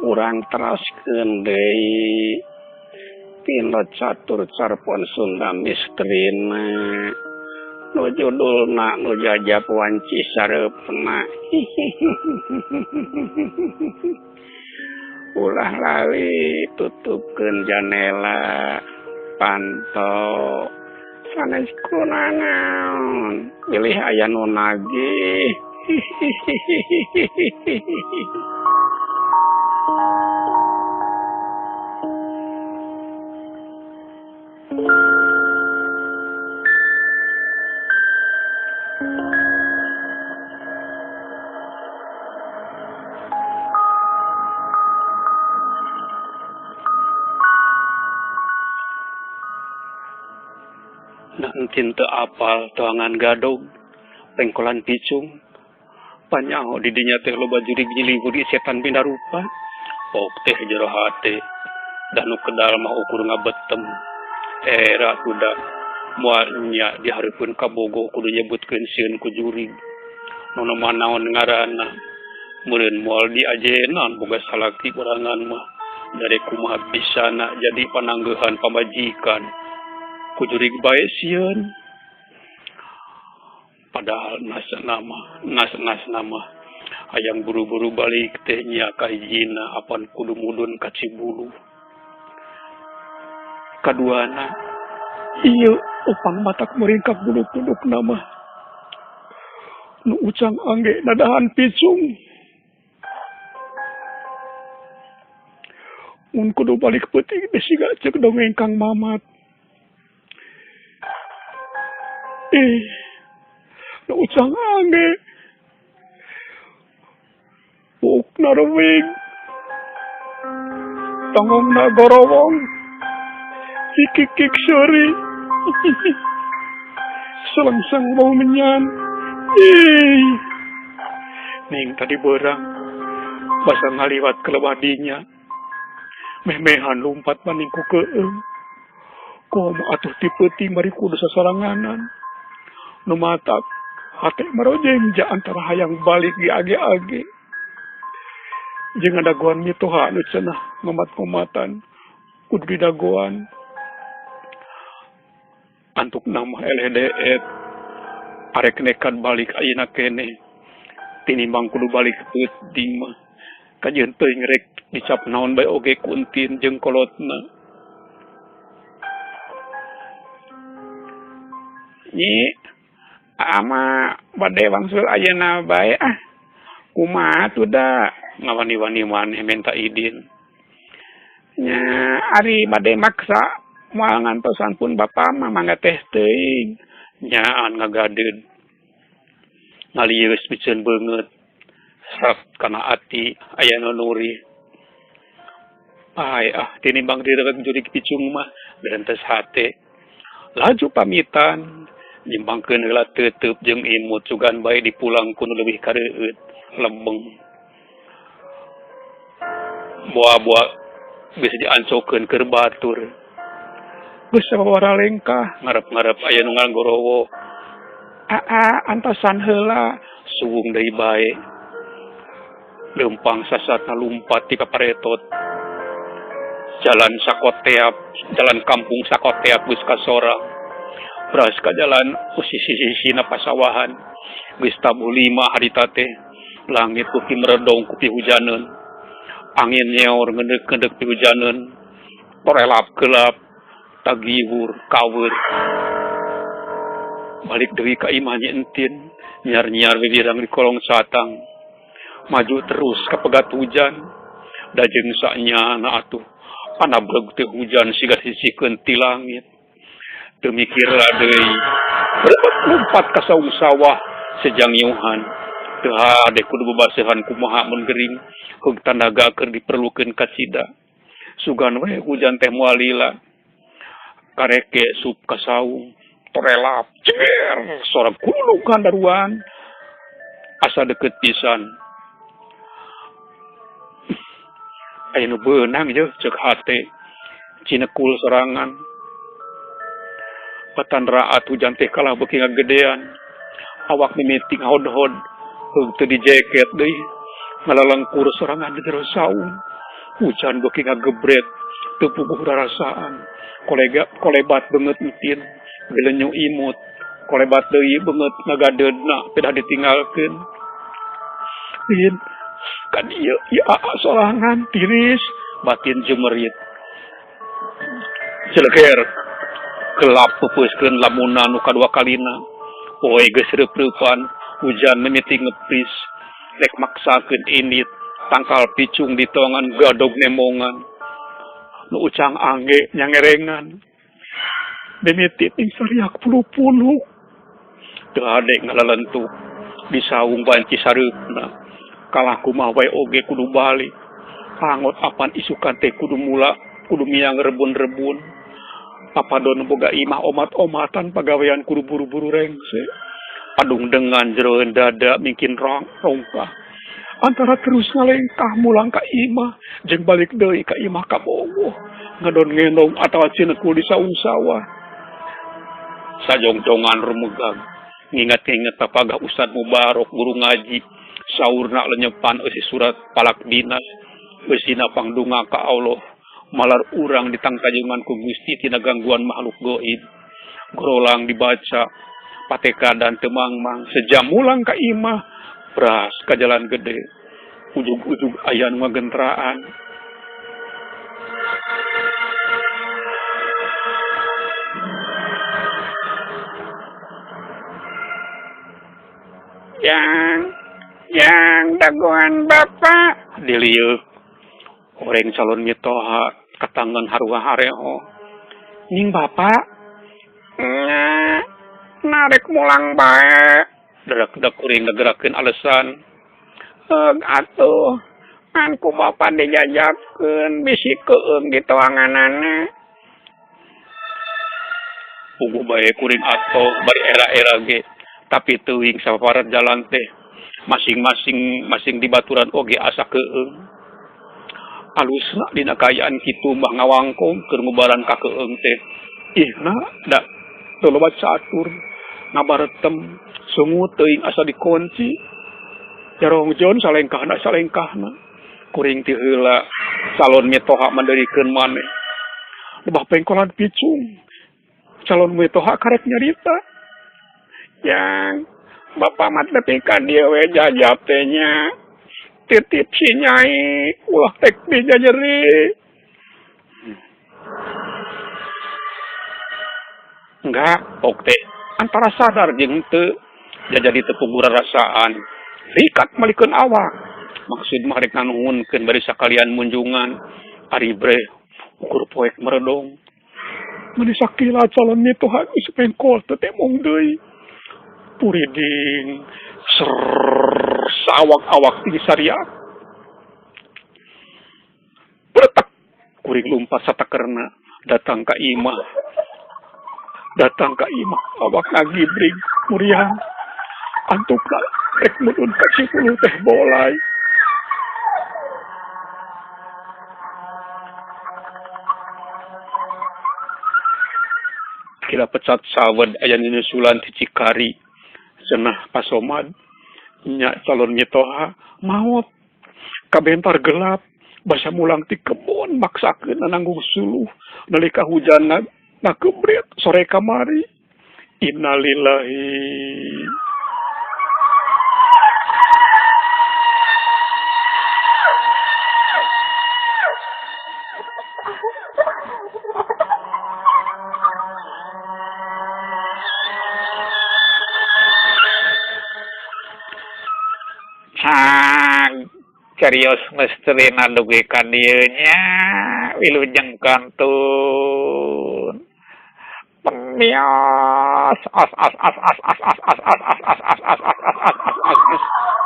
Urang teraskeun deui tina catur carpon Sunda misterina nu judulna nu jajap wanci sareupna. Ulah lali tutupkeun janela panto sanes kunanaon bilih aya nu nagih. Nantin teu apal tuangan gadog pengkolan picung panyaho di dinya teh loba jurig nyiliwur setan pindah rupa pok teh jero hate dah nu kedal mah ukur ngabetem era kuda moal nya dihareupeun kabogo kudu nyebutkeun sieun ku jurig nu naon ngaranna meureun moal diajenan boga salaki borangan mah dari kumaha bisana jadi pananggehan pamajikan ku jurig bae sieun. Padahal nas nama nas nama hayang buru-buru balik teh nya ka hijina apan kudu mudun ka Cibulu. Kaduana ieu upang matak muringkak buluk-buluk nama nu ucang angge nadahan picung. Mun kudu balik peuting bisi cek dongeng Kang Mamat. Nu ucang angge buukna rewing tongongna gorowong dikikik seuri selengseng bau menyan. Ih ning tadi beurang basa ngaliwat ke lewah dinya meh-mehan lumpat maning ku keung. Komo atuh ti peuting bari kudu sasoranganan nu matak hate marojeng ja antara hayang balik ge age-age jeung ngadagoan mitoha nu cenah ngomat-ngomatan kudu didagoan. Antuk nama eleh deet arek nekat balik ayeuna keneh tinimbang kudu balik peuting mah kajeun teuing rek dicap naon bae oge ku entin jeung kolotna. Nyi ama bade wangsul ayeuna bae ah kumaha tuh da ngawani-wani maneh minta idin nya ari bade maksa moal ngantosan pun bapa mah mangga teh teuing nyaan ngagadeun ngalieus piceun beungeut sap kana ati aya nu nuri pae ah tinimbang direwek jurig picung mah berentes hate laju pamitan nyimbangkeun heula teuteup jeung imut sugan bae dipulang ku nu leuwih kareueut lembeng boa-boa geus diancokeun keur batur geus sababaraha lengkah ngarep-ngarep aya nu ngagorowo aa antosan heula suwung deui bae leumpang sasatna lumpat ti paparetot jalan sakoteap jalan kampung sakoteap geus kasorang beras ka jalan sisi-sisina pasawahan geus tabuh 5 harita teh langit beuki meredong ku pihujaneun angin nyeor ngeundek-ngeundek pihujaneun torelap gelap tagiwur kaweur balik deui ka imah Nyi Entin nyiar-nyiar wiwirang di kolong satang maju terus ka pegat hujan dajeng sanyana atuh panabreg teh hujan siga sisikeun ti langit teu mikir deui lumpat ka saung sawah sejangiuhan teu hade kudu bebasehan kumaha mun gering heug tanaga keur diperlukeun kacida sugan we hujan teh moal lila kareke sup ka saung torelap ceger sora gulung daruan asa deket pisan aya nu beunang yeuh ceuk hate cinekul sorangan batan raat hujan teh kalah beuki ngagedean awak mimiti ngahodhod heug teu di jaket deui ngalalengkur sorangan di jero saung. Hujan beuki ngagebret, teu puguh rarasaan. Kolega kolebat beungeut entin, gelenyu imut. Kolebat deui beungeut ngagadeudna pedah ditinggalkeun. Tin, ka dieu ieu aa sorangan tiris, batin jemerit. Celeger gelap peupeuskeun lamunan nu kadua kalina. Poe geus reup-reupan, hujan mimiti ngepris. Rek maksakeun indit, tangkal picung ditoangan gadog nemongan. Nu ucang angge nyangerengan. Mimiti ting sariak puluk-puluk. Teu hade ngalalentuk di saung banci sareupna. Kalah kumaha wae oge kudu balik. Pangot apan isukan teh kudu mula kudu miang rebun-rebun. Papadon boga imah omat-omatan pagawean kudu buru-buru rengse. Padung dengan jeroeun dada mingkin rongkah. Antara terus ngalengkah mulang ka imah jeung balik deui ka imah kabogoh. Ngadon ngendong atawa cinekul di saung sawah. Sajongjongan rumegang. Nginget-nginget papagah Ustad Mubarok guru ngaji. Saurna lenyepan eusi surat palak dinas. Eusina pangdunga ka Allah. Malar urang ditangtayungan ku Gusti tina gangguan makhluk goib. Gorolang dibaca. Patekadan teu mangmang. Sejam mulang ka imah. Bras ka jalan gede. Ujug-ujug aya nu ngagentraan. Jang, jang dagoan bapak. Dilieuk. Horeng calon mitoha katangan haruah hareho. Ning bapak. Nya, narek mulang bae. Dadak-dak kuring ngagerakeun alesan. Heug atuh. Ngan ku bapak dijajabkeun bisi keueung ditoanganana. Puguh bae kuring atoh bari era-era ge. Tapi teuing sapaparat jalan teh masing-masing masing dibaturan oge asa keueung. Alusna dina kaayaan kitu mah ngawangkong keur ngubaran ka keueung teh. Ih na da teu loba catur ngabaretem sungut teuing asa dikunci. Jarongjon salengkahna salengkahna. Kuring ti heula calon mitoha mandeurikeun maneh. Lebah pengkolan picung. Calon mitoha karek nyarita. Jang, bapak mah nepi ka dieu we jajab teh nya. Titip si nyai ulah tek dijajeri. Enggak, ok teh antara sadar jeung henteu jajadi teu puguh rarasaan. Rikat malikeun awak. Maksud mah rek nganuhunkeun bari sakalian munjungan. Ari bre ukur poek meredong. Meni sakila calon mitoha geus pengkol teu temong deui. Puriding serr saawak-awak tinggi sariak. Bretek kuring lumpat satakerna datang ka imah. Datang ka imah awak ngagibrig muriang. Antukna rek mudun ka Cipuluh teh bolai. Kira pecat sawed aya nyusulan ti Cikari. Cenah Pasomad nya calon mitoha maot. Kabentar gelap basa mulang ti kebon maksakeun nanggung suluh nalika hujan ngagebret sore kamari. Innalillahi. Cag carios mesterina dugi ka dieu nya wilujeng kantun. Pemios os os os os os os os os os os os os os os os.